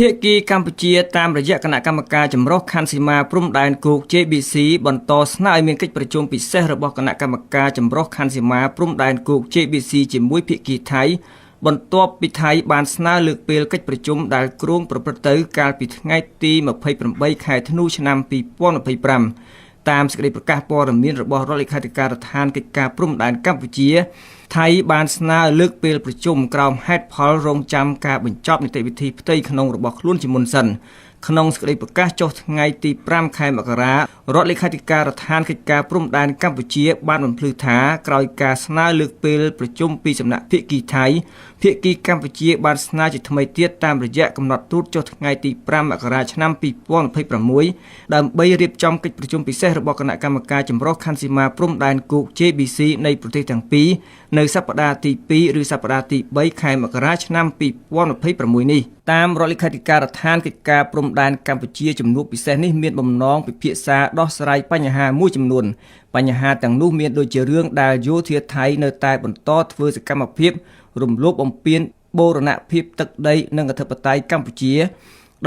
ភាគីកម្ពុជាតាមរយៈគណៈកម្មការចម្រុះខណ្ឌសីមាព្រំដែនគោក JBC បន្តស្នើឲ្យមានកិច្ចប្រជុំពិសេសរបស់គណៈកម្មការចម្រុះខណ្ឌសីមាព្រំដែនគោក JBC ជាមួយភាគីថៃ បន្ទាប់ពីថៃបានស្នើលើកពេលកិច្ចប្រជុំដែលគ្រោងប្រព្រឹត្តទៅកាលពីថ្ងៃទី28ខែធ្នូឆ្នាំ2025តាមសេចក្តីប្រកាសព័ត៌មានរបស់រដ្ឋលេខាធិការដ្ឋានកិច្ចការព្រំដែនកម្ពុជា ថៃបានស្នើលើកពេលប្រជុំក្រោមហេតុផលរងចាំការបញ្ចប់នីតិវិធីផ្ទៃក្នុងរបស់ខ្លួនជាមុនសិនក្នុងសេចក្តីប្រកាសចុះថ្ងៃទី5ខែមករារដ្ឋលេខាធិការដ្ឋានកិច្ចការព្រំដែនកម្ពុជាបានបំភ្លឺថាក្រោយការស្នើលើកពេលប្រជុំពីសំណាក់ភាគីថៃភាគីកម្ពុជាបានស្នើជាថ្មីទៀតតាមរយៈកំណត់ទូតចុះថ្ងៃទី5មករាឆ្នាំ2026ដើម្បីរៀបចំកិច្ចប្រជុំពិសេសរបស់គណៈកម្មការចម្រុះខណ្ឌសីមាព្រំដែនគោក JBC នៃប្រទេសទាំងពីរនៅសប្តាហ៍ទី2ឬសប្តាហ៍ទី3ខែមករាឆ្នាំ2026នេះតាមរដ្ឋលេខាធិការដ្ឋានកិច្ចការព្រំដែនកម្ពុជាជំនួបពិសេសនេះមានបំណងពិភាក្សាដោះស្រាយបញ្ហាមួយចំនួនបញ្ហាទាំងនោះមានដូចជារឿងដែលយោធាថៃនៅតែបន្តធ្វើសកម្មភាពរំលោភបំពានបូរណភាពទឹកដីនិងអធិបតេយ្យកម្ពុជា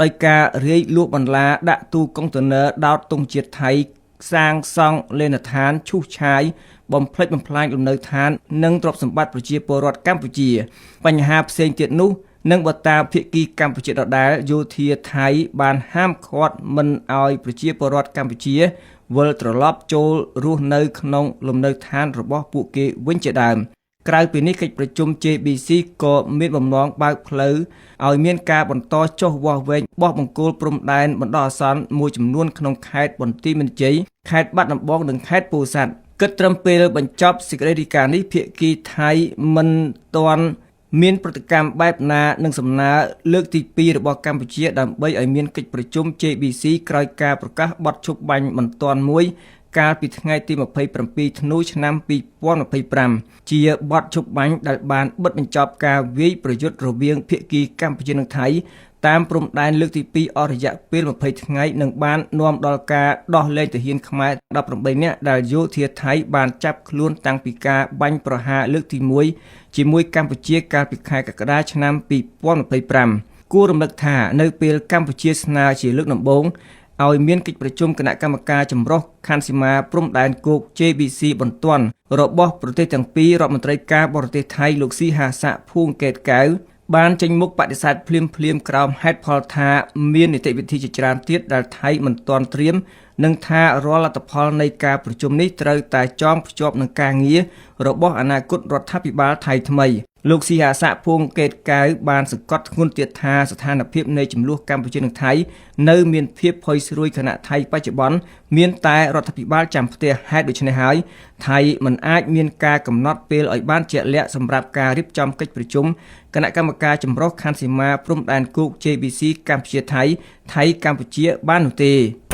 ដោយការរាយលួសបន្លាដាក់ទូកុងតឺន័រដោតទង់ជាតិថៃសាងសង់លេណដ្ឋានឈូសឆាយបំផ្លិចបំផ្លាញលំនៅឋាននិងទ្រព្យសម្បត្តិប្រជាពលរដ្ឋកម្ពុជាបញ្ហាផ្សេងទៀតនោះនិងបើតាមភាគីកម្ពុជាដដែលយោធាថៃបានហាមឃាត់មិនឲ្យប្រជាពលរដ្ឋកម្ពុជាវិលត្រឡប់ចូលរស់នៅក្នុងលំនៅឋានរបស់ពួកគេវិញជាដើមក្រៅពីនេះកិច្ចប្រជុំ JBC ក៏មានបំណងបើកផ្លូវឲ្យមានការបន្តចុះវាស់វែងបោះបង្គោលព្រំដែនបណ្ដោះអាសន្នមួយចំនួនក្នុងខេត្តបន្ទាយមានជ័យខេត្តបាត់ដំបងនិងខេត្តពោធិ៍សាត់គិតត្រឹមពេលបញ្ចប់សេចក្តីរាយការណ៍នេះភាគីថៃមិនទាន់មានប្រតិកម្មបែបណានឹងសំណើលើកទី2របស់កម្ពុជាដើម្បីឲ្យមានកិច្ចប្រជុំ JBC ក្រោយការប្រកាសបទឈប់បាញ់បន្ទាន់មួយកាលពីថ្ងៃទី27ធ្នូឆ្នាំ2025ជាបទឈប់បាញ់ដែលបានបិទបញ្ចប់ការវាយប្រយុទ្ធរវាងភាគីកម្ពុជានិងថៃតាមព្រំដែនលើកទី2អស់រយៈពេល20ថ្ងៃនិងបាននាំដល់ការដោះលែងទាហានខ្មែរ18នាក់ដែលយោធាថៃបានចាប់ខ្លួនតាំងពីការបាញ់ប្រហារលើកទី1ជាមួយកម្ពុជាកាលពីខែកក្កដាឆ្នាំ2025គួររំលឹកថានៅពេលកម្ពុជាស្នើជាលើកដំបូងឲ្យមានកិច្ចប្រជុំគណៈកម្មការចម្រុះខណ្ឌសីមាព្រំដែនគោក JBC បន្ទាន់របស់ប្រទេសទាំងពីររដ្ឋមន្ត្រីការបរទេសថៃលោកស៊ីហាសាក់ភួងកេតកែវបានចេញមុខបដិសេធភ្លាមភ្លាមក្រោមហេតុផលថាមាននីតិវិធីជាច្រើនទៀតដែលថៃមិនទាន់ត្រៀមនិងថារាល់លទ្ធផលនៃការប្រជុំនេះត្រូវតែចងភ្ជាប់នឹងការងាររបស់អនាគតរដ្ឋាភិបាលថៃថ្មីលោកស៊ីហាសាក់ភួងកេតកែវបានសង្កត់ធ្ងន់ទៀតថាស្ថានភាពនៃចំនួនកម្ពុជានិងថៃនៅមានភាពផុយស្រួយខណៈថៃបច្ចុប្បន្នមានតែរដ្ឋាភិបាលចាំផ្ទះហេតុដូច្នេះហើយថៃមិនអាចមានការកំណត់ពេលឲ្យបានជាក់លាក់សម្រាប់ការរៀបចំកិច្ចប្រជុំគណៈកម្មការចម្រុះខណ្ឌសីមាព្រំដែនគោក JBC កម្ពុជាថៃថៃកម្ពុជាបាននោះទេ។